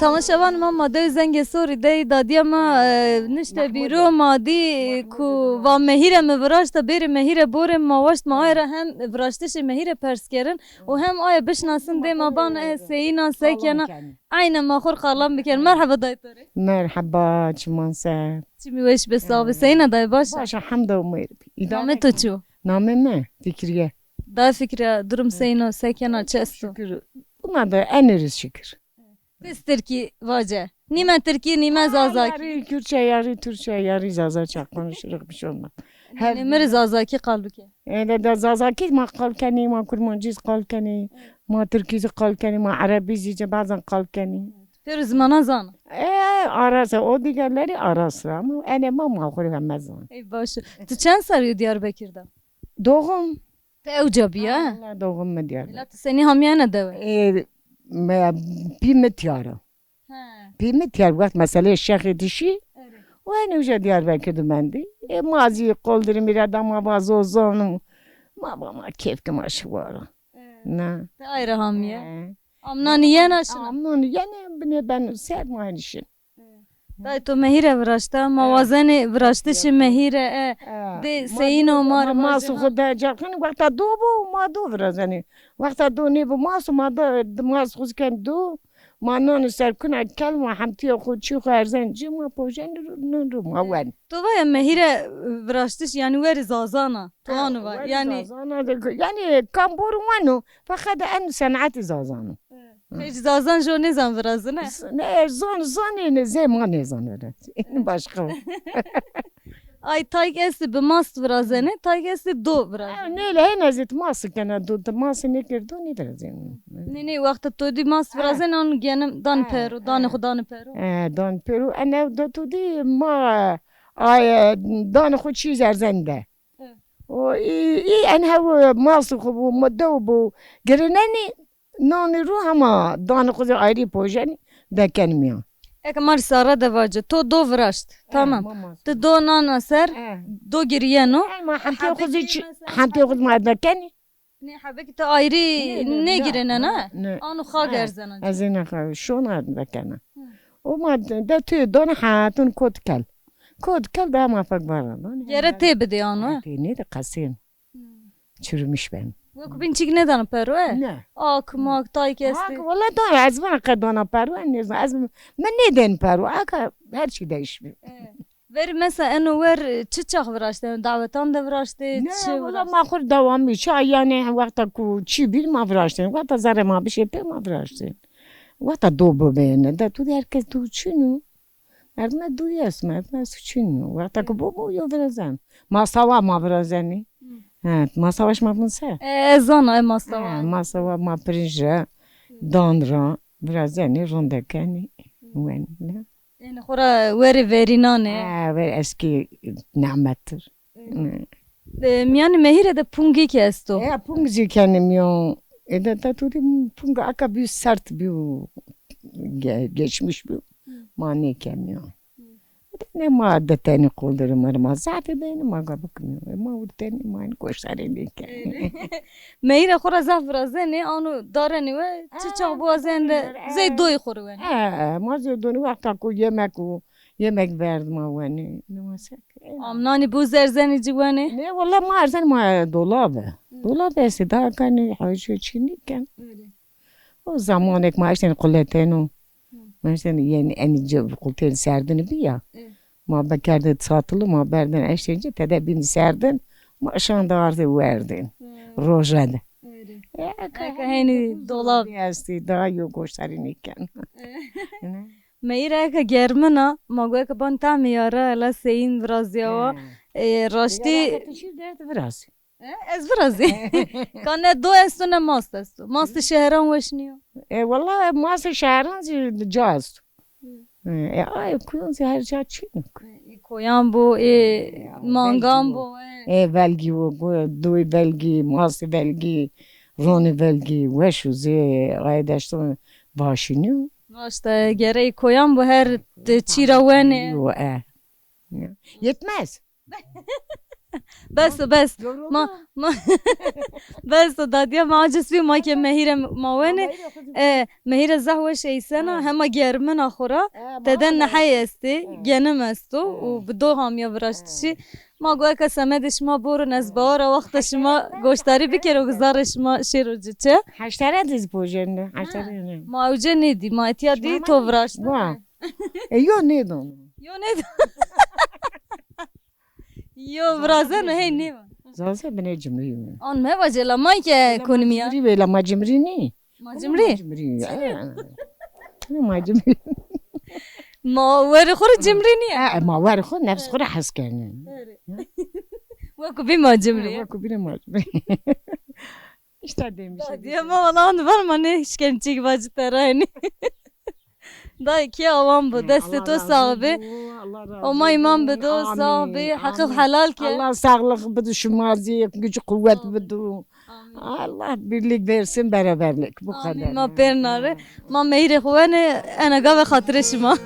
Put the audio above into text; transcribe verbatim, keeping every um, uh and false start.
Tamaşevan ma, ma dew Zengê Sorî de yî, dadîya ma, e, nişte bîro, ma dî ku va mehîre mi viraşta, bêrê mehîre borê, ma waşt ma aye ra hem viraştişê mehîre pers kerin û hem aye bişinasin, dê ma ban e seyîn a, se kena. Aynen, ma xo rê qalan biker. Merheba dayê to rê. Merheba, çiman ser. Çimî weş be, sax be. Seyîn a dayê, baş a? Baş a, hemda Umer bî. Namê to çi yo? Namê mi? Fikriye. Dayê Fikriye, durum seyîn o, se kena, çi esto? Şükür. Buna da eniriz şükür. Ti zî tirkî vace. Nîme tirkî, nîme zazakî. Yarı Kürtçe, yarı Türkçe, yarı Zazaca konuşuruz, bir şey olmaz. Her... Nê mi rê zazakî qal bike. Öyle de zazakî ma qal kenî, ma kurmancî zî qal kenî, ma tirkî zî qal kenî, ma erebî zî bazan qal kenî. Pêro zimanan zana? E, arası, o diğerleri arası ama ene ma ma xo rê heme zan. Ey baş. Tu çend serrî yo Diyarbekir de? Doğum. Ti ewca bîya? Ha, wela doğum mi Diyarbekir. Ela ti senî hamîyena dewe? E, me, pî mi tîyaro. He. Pî mi tîyar wext meseleyê şexê dişî. Evet. O enê uca Diyarbekir de mendî. E, ma zî qol dirimî ra da ma va zozon û ma va ma kêf ke ma şi wara. Evet. Na. Ti ay ra hamîye? He. Amnanî yena şina? Amnanî yenê, binê ben ser ma henî şin. Dayê to mehîre viraşta, ma wazenê viraştişê mehîre e. Dê seyîn o ma rê. Ma su xo de cerxenî, wexta do bo, ma do virazenî. Wexta do nêbo, ma su ma da, ma su xo ken do, ma nanî ser kuna kel, ma hemtîya xo çî xo erzen ci, ma pojenî ro, nan ro ma wen. To vaya mehîre viraştiş, yanî werî zazana, to ano va, yanî. Zazana de, yanî kam bor weno, feqet en senetî zazano. Pêc zazan jo nêzan virazine? Ne, zon, zonê ne, zê ma nêzanore. Başka. Ay tayk estê bi mast virazenê, tayk estê do virazenê. Ha, nêle hêna zî ti mast kena do, ti mast nêker do nêvirazenê. Nê, nê, wexta to dî mast virazenê, anu genim dan pero, danê xo danê pero. E, dan pero, ene do to dî ma, ay, danê xo çî zerzen de. O, î, î en hew mast xo bo, ma dew bo, girinenî, nanî ro hema danê xo zî ayrî pojenî, dekenî mîyan. Eke ma rê sare de vace, to do viraşt. Tamam. Ti do nana ser, do girîyeno. Ma hemtê xo zî çi, hemtê xo ma dekenî. Nê, hebekî ti ayrî nêgirênena? Nê. Ano xak erzena. Ez ê nexawe, şona dekena. O ma de, de tu dona hatun kot kel. Kot kel daha ma fek bara. Gere tê bidê ano? Tê nêdê qesên. Çürümüş ben. Wek bin çik nêdana pero e? Ne. Ak, mak, tayk estê. Ak, wala da ez vana qe dana pero e, nêzan. Ez, mi nêden pero. Aka her şey değişmiyor. Verî mesela eno wer çi çax viraştê? Eno dawetan de viraştê? Ne, çi wala viraştê? Ma xo rê dewamî ça, yanî wexta ku çî bî ma viraştê. Wexta zerrê ma bişê pê ma viraştê. Wexta do bibêne de tu de herkes do çin o. Merdime do est, merdime suçin o. Wexta ku bo bo yo virazen. Masawa ma virazenî. He, masawa şima vin se? E, ez zana, e masawa. He, masawa ma pirinc ra, dan ra virazenî, ronde kenî. Wenî ne? Ênê xo ra werê verînan ê. Ha, ver eskî nimettir. E, mîyanê mehîre de pungî kî esto. E, pung zî kenê mîyan. E, de, de tu dî pung aka bî sert bî, ge-, geçmiş bî. Ma nêke mîyan. Ne ma de tenî qol dirê ma rê, ma zafî benî, ma ga bikimî. Ma wir tenî ma goştarê nêkenî. Meyîre xo ra zaf virazenê, ano darenê we, çi çax biwazenê de zey doyê xo rê wenê. E, e, ma zey doyê wexta ku yemek û yemek verd ma wenê. Ne ma se ke. Am nanî bûz erzenê ci wenê? Ne, wela ma erzenê ma dolab e. Dolab estê, daha kenê hewşo çî nêken. O zamanêk ma eştên quleteno. Ma eştên yenî enî ci qultên serdin bî ya. Ma bikerdê çatilî, ma berdên eştên ci, tede bîn serdin, ma şan de ardê werdên. Roje de. Eke henî dolab estî, daha yo goştarî nêken. Meyîre eke germin a, ma go eke ban tamê yara, ela seyîn virazîyawa. E, raştî. Şîr derd virazî. E, ez virazî. Ka ne do esto ne mast esto. Mastê şeheran weş nîyo. E, wela mastê şeheran zî ca esto. E, e, ay, kuyon zî her ca çin o. E, koyan bo, e, mangan bo, e. E, velgî o, go-, doy velgî, mastê velgî, ronê velgî, weş o zî, ay deşto vaşî nîyo. Raşt e, gerey koyan bo her çî ra wenê. Yo, e. Yetmez. Bes o, bes. Yoruldum. Ma, ma, bes o, dadîya, ma aciz bî, ma ke mehîre ma wenê. E, mehîre zaf weş eysena, hema germina xo ra. Tede nehey estê, genim esto û bi do hamiya viraştişî. Ma go eka semedê şima boro, ez bawara wexta şima goşdarî bikero, gizarê şima şêro ci çi. Heştere diz bojende, heştere ne? Ma ewce nêdî, ma etya dî to viraşt. Wa. E, yo nêdon. Yo nêdon. Yo, virazeno hey nêva. Zaza binê cimrî yo. An mevacê la, ma ke ekonomî ya. Cimrî vê la, ma cimrî nî. Ma cimrî? Cimrî. Ma cimrî. Ma werê xo rê cimrî nîya. E, ma werê xo, nefs xo rê hes kenê. Weko bî ma cimrî. Weko bî ma cimrî. İşte demiş. Diye ma wala andı var ma ne işkençik vacı terayni. Dayê kê awan bo, destê to sax bê. Oma îman bido, sax bê, heqê xo helal ke. Allah sağlık bido şima zî, gücü quwwet bido. Allah birlik versin, beraberlik. Bu kadar. Amîn, ma pêr nare. Ma meyîrê xo wenê, ena gave xatirê şima.